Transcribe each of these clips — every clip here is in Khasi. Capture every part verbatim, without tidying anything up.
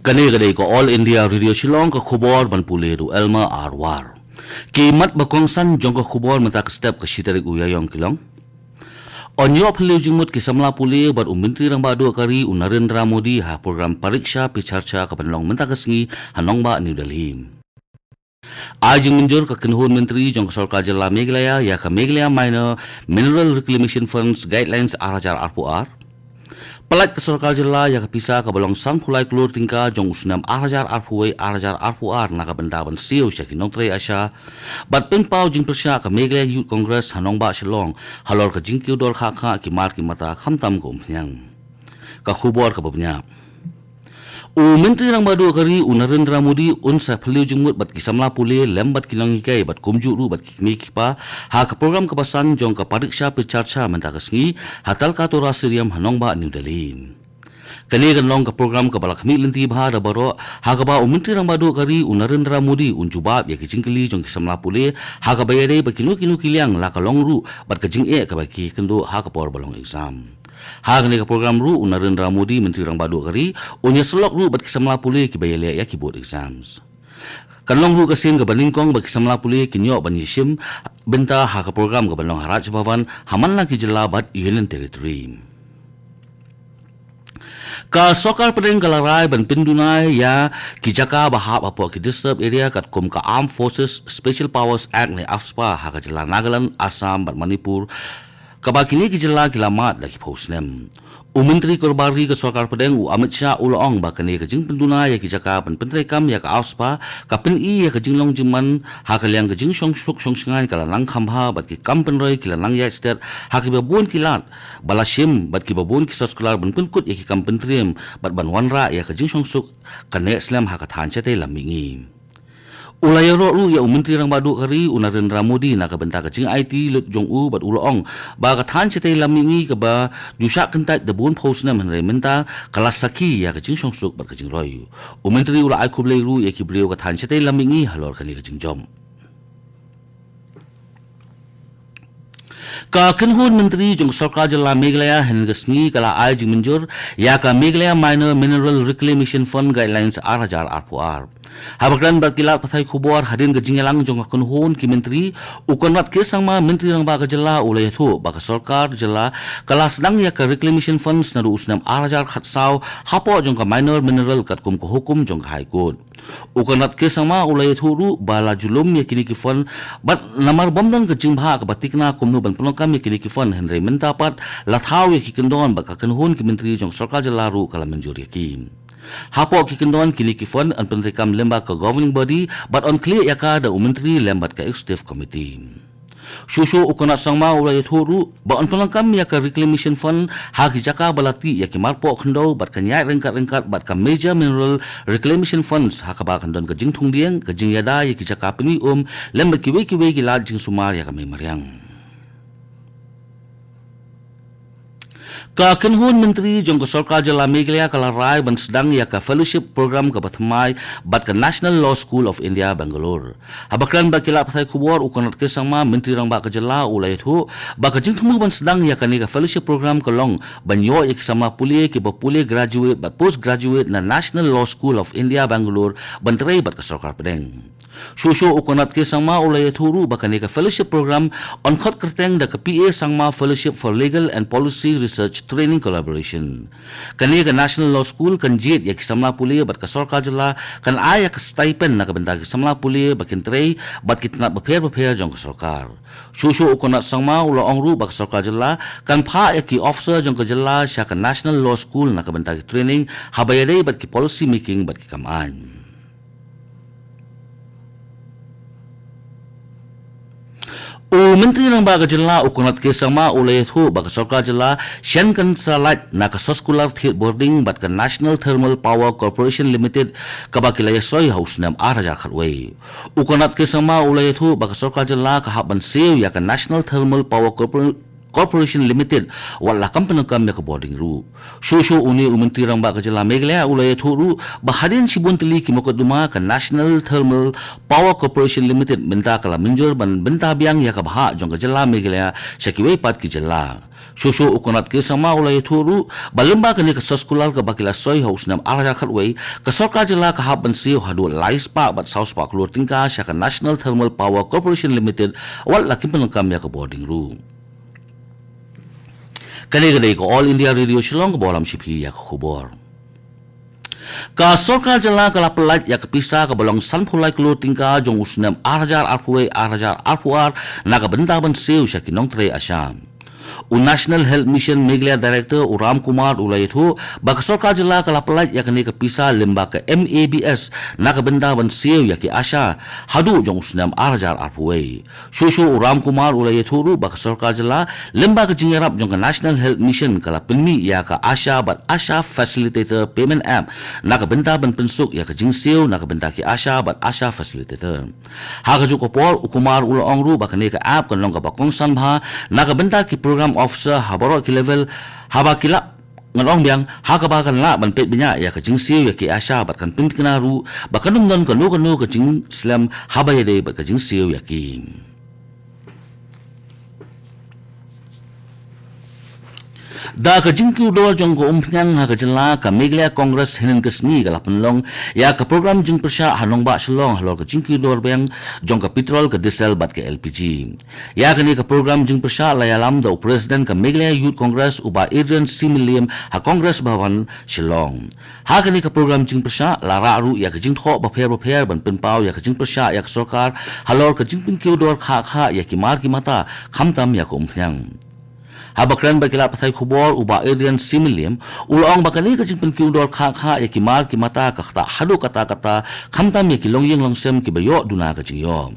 Kane ka dei ka All India Radio Shillong, ka khubor ban pule da u Elmer R War. Ki mat ba kongsan jong ka khubor mynta ka step, ka shi tarik u Ïaïong ki long: Yn ïoh phylliew jingmut ki samla pule bad u Myntri Rangbah Duh ka ri u Narendra Modi ha program Pariksha Pe Charcha ka ban long mynta ka sngi ha nongbah New Delhi. Ai jingmynjur ka kynhun myntri jong ka sorkar jylla Meghalaya ïa ka Meghalaya Minor Mineral Reclamation Funds Guidelines ar hajar arphew ar. Pyllait ka sorkar jylla ïa ka pisa kaba long sanphew lai klur tyngka jong u snem ar hajar arphew wei ar hajar arphew ar na ka bynta ban siew sha ki nongtrei ASHA. Bad pynpaw jingpyrshah ka Meghalaya Youth Congress ha nongbah Shillong halor ka jingkiew dor khah khah ki mar ki mata khamtam ka umphniang. Ka khubor kaba bniah. U Myntri Rangbah Duh ka ri u Narendra Modi un sa phylliew jingmut bad ki samla pule lem bad ki nonghikai bad kumjuh ruh bad ki kmie ki kpa ha ka program kaba san jong ka Pariksha Pe Charcha mynta ka sngi ha Talkatora Stadium ha nongbah New Delhi. Kane kan long ka program kaba la khmih lynti bha da baroh, ha kaba u Myntri Rangbah Duh ka ri u Narendra Modi un jubab ïa ki jingkylli jong ki samla pule ha kaba ïadei bad kino kino ki liang la ka long ruh bad ka jingeh kaba ki kynduh ha ka por ba long exam. Ha kane ka program ruh u Narendra Modi, Myntri Rangbah Duh ka ri, un ïasyllok ruh bad ki samla pule kiba ïaleh ïa ki board exams. Kan long ruh ka sien kaba nyngkong ba ki samla pule kin ïoh ban ïashim bynta ha ka program kaba long ha Raj Bhavan ha man la ki jylla bad Union Territory. Ka sorkar pdeng ka la rai ban pynduna ïa ki jaka ba hap hapoh ki disturbed area katkum ka Armed Forces Special Powers Act ne AFSPA ha ka jylla Nagaland, Assam bad Manipur, kaba kine ki jylla ki la mad da ki phew snem. U Myntri Dorbar Ri ka sorkar pdeng u Amit Shah u la ong ba kane ka jingpynduna ïa ki jaka ban pyntreikam ïa ka AFSPA ka pyni ïa ka jinglong jingman ha ka liang ka jingshongsuk shongshngaiñ ka la nang kham bha bad ki kam pynroi ki la nang ïaid stet ha kiba bun ki lad ba la shim bad kiba bun ki soskular ban pynkut ïa ki kam pyntriem bad ban wanrah ïa ka jingshongsuk ka neh slem ha ka thaiñ shatei lam mihngi. U la ïaroh ruh ïa u Myntri Rangbah Duh ka ri u Narendra Modi na ka bynta ka jingaiti lut jong u bad u la ong ba ka thaiñ shatei lam mihngi kaba ju shah kyntait da bun phew snem hynrei mynta ka la sakhi ïa ka jingshongsuk bad ka jingroi. U Myntri u la ai khublei ruh ïa ki briew ka thaiñ shatei lam mihngi halor kane ka jingjop. Ka kynhun myntri jong ka sorkar jylla Meghalaya hynne ka sngi ka la ai jingmynjur ïa ka Meghalaya Minor Mineral Reclamation Fund Guidelines ar hajar arphew ar. Haba kren bad ki lad pathai khubor hadien ka jingïalang jong ka kynhun ki myntri, u Conrad K Sangma, Myntri Rangbah ka jylla, u la ïathuh ba ka sorkar jylla ka la sdang ïa ka Reclamation Funds naduh u snem ar hajar khatsaw hapoh jong ka minor mineral katkum ka hukum jong ka High Court. U Conrad K Sangma u la ïathuh ruh ba la ju lum ïa kine ki fund bad namar bym don ka jingbha kaba thikna kumno ban pynlong kam ïa kine ki fund hynrei mynta pat la thaw ïa ki kyndon bad ka kynhun ki myntri jong ka sorkar jylla ruh ka la mynjur ïa ki. Hapoh ki kyndon kine ki fund yn pyntreikam lem bad ka governing body bad yn khlieh ïa ka da u myntri lem bad ka executive committee. Shuh shuh u Conrad Sangma u la ïathuh ruh ba yn pynlong kam ïa ka Reclamation Fund ha ki jaka ba la tih ïa ki marpoh khyndew bad kan ïaid ryngkat ryngkat bad ka Major Mineral Reclamation Funds ha kaba kan don ka jingthung dieng, ka jingïada ïa ki jaka pyni um lem bad kiwei kiwei ki lad jingsumar ïa ka mei mariang. Ka kynhun myntri jong ka sorkar jylla Meghalaya ka la rai ban sdang ïa ka fellowship program kaba thymmai bad ka National Law School of India, Bangalore. Haba kren bad ki lad pathai khubor u Conrad K Sangma, Myntri Rangbah ka jylla, u la ïathuh ba ka jingthmu ban sdang ïa kane ka fellowship program ka long ban ïoh ïa ki samla pule kiba pule graduate bad post graduate na National Law School of India, Bangalore ban trei bad ka sorkar pdeng. Shuh shuh u Conrad K Sangma u la ïathuh ruh ba kane ka fellowship program yn khot kyrteng da ka P A Sangma Fellowship for Legal and Policy Research Training Collaboration. Kane ka National Law School kan jied ïa ki samla pule bad ka sorkar jylla kan ai ïa ka stipend na ka bynta ki samla pule ba kin trei bad ki tnat bapher bapher jong ka sorkar. Shuh shuh u Conrad Sangma u la ong ruh ba ka sorkar jylla kan phah ïa ki officer jong ka jylla sha ka National Law School na ka bynta ki training haba ïadei bad ki policy making bad ki kam aiñ. U Myntri Rangbah ka jylla u Conrad K Sangma u la ïathuh ba ka sorkar jylla shen kan sa lait na ka soskular thied bording bad ka National Thermal Power Corporation Limited kaba ki la ïasoi ha u snem ar hajar khatwei. U Conrad K Sangma u la ïathuh ba ka sorkar jylla ka hap ban siew ïa ka National Thermal Power Corpor- Corporation Limited wat la kam pyndonkam ïa ka bording ruh. Shuh shuh une u Myntri Rangbah ka jylla Meghalaya u la ïathuh ruh ba hadien shibun tylli ki mukotduma ka National Thermal Power Corporation Limited mynta ka la mynjur ban bynta biang ïa ka bhah jong ka jylla Meghalaya sha kiwei pat ki jylla. Shuh shuh u Conrad K Sangma u la ïathuh ruh ba lyngba kane ka soskular kaba ki la soi ha u snem ar hajar khatwei, ka sorkar jylla ka hap ban siew haduh lai spah bad saw spah klur tyngka sha ka National Thermal Power Corporation Limited wat la kim pyndonkam ïa ka bording ruh. Kane ka dei ka All India Radio Shillong kaba lam sha phi ïa ka khubor. Ka sorkar jylla ka la pyllait ïa ka pisa kaba long sanphew lai klur tyngka jong u snem ar hajar arphew wei ar hajar arphew ar na ka bynta ban siew sha ki nongtrei ASHA. U National Health Mission Meghalaya Director u Ram Kumar u la ïathuh ba ka sorkar jylla ka la pyllait ïa kane ka pisa lyngba ka M A B S na ka bynta ban siew ïa ki ASHA haduh jong u snem ar hajar arphew wei. Shuh shuh u Ram Kumar u la ïathuh ruh ba ka sorkar jylla lyngba ka jingïarap jong ka National Health Mission ka la pynmih ïa ka ASHA bad ASHA Facilitator Payment App na ka bynta ban pynsuk ïa ka jingsiew na ka bynta ki ASHA bad ASHA Facilitator. Ha kajuh ka por u Kumar u la ong ruh ba kane ka app kan long kaba kongsan bha na ka bynta ki program officer ha baroh ki level haba ki lah ngan ong biang ha kaba kan lah ban peit bniah ïa ka jingsiew ïa ki ASHA bad kan pynthikna ruh ba kan ym don kano kano ka jingslem haba ïadei bad ka jingsiew ïa ki. Da ka jingkiew dor jong ka umphniang ha ka jylla, ka Meghalaya Congress hynnin ka sngi ka la pynlong ïa ka program jingpyrshah ha nongbah Shillong halor ka jingkiew dor biang jong ka petrol, ka diesel bad ka L P G. Ïa kane ka program jingpyrshah la ïalam da u President ka Meghalaya Youth Congress u Bah Adrian C Milliam ha Congress Bhavan Shillong. Ha kane ka program jingpyrshah la rah ruh ïa ka jingthoh bapher bapher ban pynpaw ïa ka jingpyrshah ïa ka sorkar halor ka jingpynkiew dor khah khah ïa ki mar ki mata khamtam ïa ka umphniang. Haba kren bad ki lad pathai khubor u Bah Adrian C Milliam u la ong ba kane ka jingpynkiew dor khah khah ïa ki mar ki mata ka ktah haduh katta katta khamtam ïa ki longïing longsem kiba ïoh duna ka jingïoh.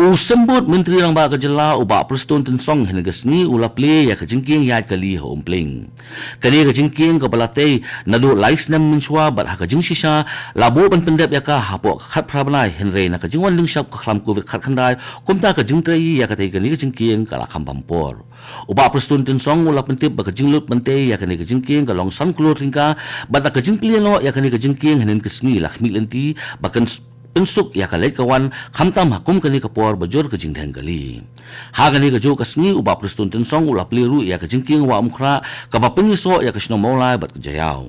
U Symbud Myntri Rangbah ka jylla u Bah Prestone Tynsong hynnin ka sngi u la plie ïa ka jingkieng ïaid kali ha Umpling. Kane ka jingkieng kaba la tei naduh lai snem mynshuwa bad ha ka jingshisha la buh ban pyndep ïa ka hapoh ka khatphra bnai, hynrei na ka jingwan lyngshop ka khlam Covid khatkhyndai kumta ka jingtrei ïa katei kane ka jingkieng ka la kham bam por. U Bah Prestone Tynsong u la pyntip ba ka jinglut ban tei ïa kane ka jingkieng ka long san klur tyngka bad da ka jingplie noh ïa kane ka jingkieng hynnin ka sngi la khmih lynti ba kan pynsuk ïa ka leit ka wan khamtam ha kum kane ka por ba jur ka jingdheng kali. Ha kane kajuh ka sngi u Bah Prestone Tynsong u la plie ruh ïa ka jingkieng Wah Umkhrah kaba pynïasoh ïa ka shnong Mawlai bad ka Jaïaw.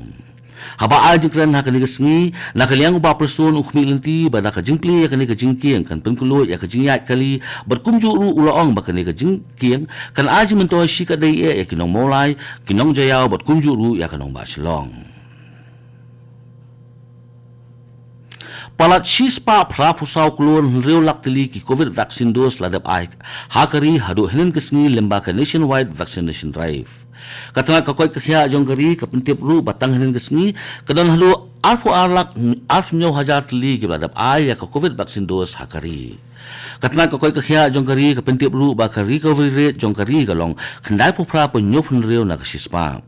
Haba ai jingkren ha kane ka sngi na ka liang u Bah Prestone u khmih lynti ba da ka jingplie ïa kane ka jingkieng kan pynkhlaiñ ïa ka jingïaid kali bad kumjuh ruh u la ong ba kane ka jingkieng kan ai jingmyntoi shikatdei ïa ki nong Mawlai, ki nong Jaïaw bad kumjuh ruh ïa ka nongbah Shillong. Palat shispah phra phew saw klur hynriew lak tylli ki Covid vaccine dose la dep ai ha ka ri haduh hynnin ka sngi lyngba ka nationwide vaccination drive. Ka tnat ka koit ka khiah jong ka ri ka pyntip ruh ba tang hynnin ka sngi ka don haduh arphew ar lak arphew hynñiew hajar tylli kiba la dep ai ïa ka Covid vaccine dose ha ka ri. Ka tnat ka koit ka khiah jong ka ri ka pyntip ruh ba ka recovery rate jong ka ri ka long khyndai phew phra point hynñiew phew hynriew na ka shispah.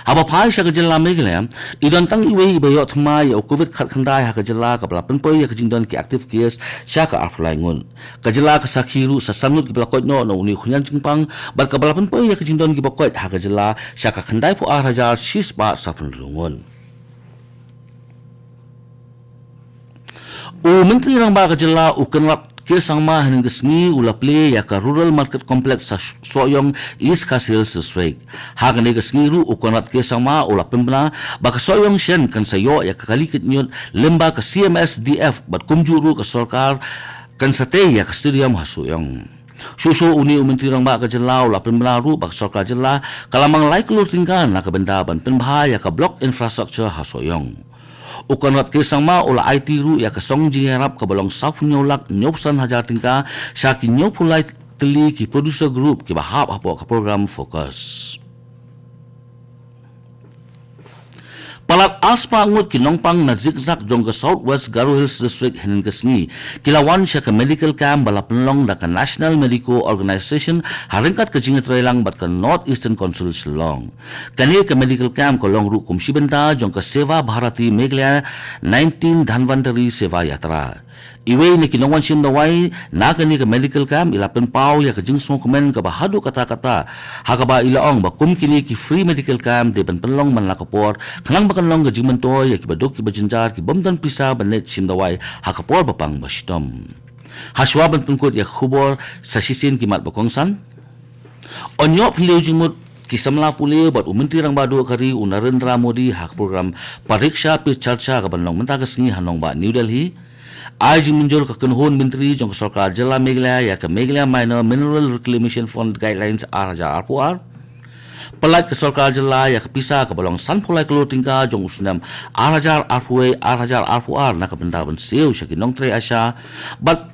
Haba phai sha ka jylla Meghalaya, i don tang iwei iba ïoh thymmai ïa u Covid khatkhyndai ha ka jylla kaba la pynpoi ïa ka jingdon ki active case sha ka arphew lai ngut. Ka jylla ka sakhi ruh sa san ngut kiba la koit noh na une u khñiang jingpang bad kaba la pynpoi ïa ka jingdon kiba koit ha ka jylla sha ka khyndai phew ar hajar shispah saphew hynriew ngut. U Myntri Rangbah ka jylla u Conrad K Sangma hynnin ka sngi u la plie ïa ka Rural Market Complex ha Sohiong, East Khasi Hills District. Ha kane ka sngi ruh u Conrad K Sangma u la pynbna ba ka Sohiong shen kan sa ïoh ïa ka kali kit ñiut lyngba ka C M S D F bad kumjuh ruh ka sorkar kan sa tei ïa ka stadium ha Sohiong. Shuh shuh une u Myntri Rangbah ka jylla u la pynbna ruh ba ka sorkar jylla ka la mang lai klur tyngka na ka bynta ban pynbha ïa ka block infrastructure ha Sohiong. U Conrad K Sangma u la aiti ruh ïa ka song jingïarap kaba long saphew hynñiew lak hynñiew phew san hajar tyngka sha ki hynñiew phew lai tylli ki producer group kiba hap hapoh ka program FOCUS. Palat arspah ngut ki nongpang na zikzak jong ka South West Garo Hills District hynnin ka sngi ki la wan sha ka medical camp ba la pynlong da ka National Medico Organization ha ryngkat ka jingïatreilang bad ka North Eastern Council Shillong. Kane ka medical camp ka long ruh kum shi bynta jong ka Seva Bharati Meghalaya nineteen Dhanvantari Seva Yatra. Iwei na ki nongwan shim dawai na kane ka medical camp i la pynpaw ïa ka jingsngewkmen kaba haduh katta katta, ha kaba i la ong ba kum kine ki free medical camp dei ban pynlong man la ka por, khnang ba kan long ka jingmyntoi ïa kiba duk kiba jynjar ki bym don pisa ban leit shim dawai ha ka por ba pang ba shitom. Hashwa ban pynkut ïa ka khubor, sa shisien ki mat ba kongsan. Yn ïoh phylliew jingmut ki samla pule bad u Myntri Rangbah Duh ka ri u Narendra Modi ha ka program Pariksha Pe Charcha ka ban long mynta ka sngi ha nongbah New Delhi. Ai jingmynjur ka kynhun myntri jong ka sorkar jylla Meghalaya ïa ka Meghalaya Minor Mineral Reclamation Fund Guidelines ar hajar arphew ar. Pyllait ka sorkar jylla ïa ka pisa kaba long sanphew lai klur tyngka jong u snem ar hajar arphew wei ar hajar arphew ar na ka bynta ban siew sha ki nongtrei ASHA. Bad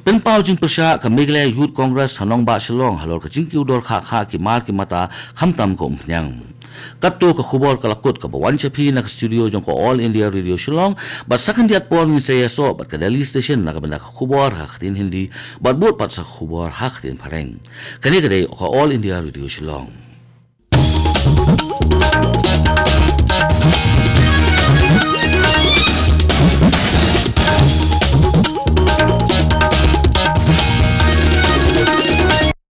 pynpaw jingpyrshah ka Meghalaya Youth Congress ha nongbah Shillong halor ka jingkiew dor khah khah ki mar ki mata khamtam ka umphniang. Katto ka khubor ka la kut kaba wan sha phi na ka studio jong ka All India Radio Shillong, bad sa khyndiat por ngin sa ïasoh bad ka Delhi Station na ka bynta ka khubor ha ka ktien Hindi, bad bud pat sa ka khubor ha ka ktien Phareng. Kane ka dei ka All India Radio Shillong.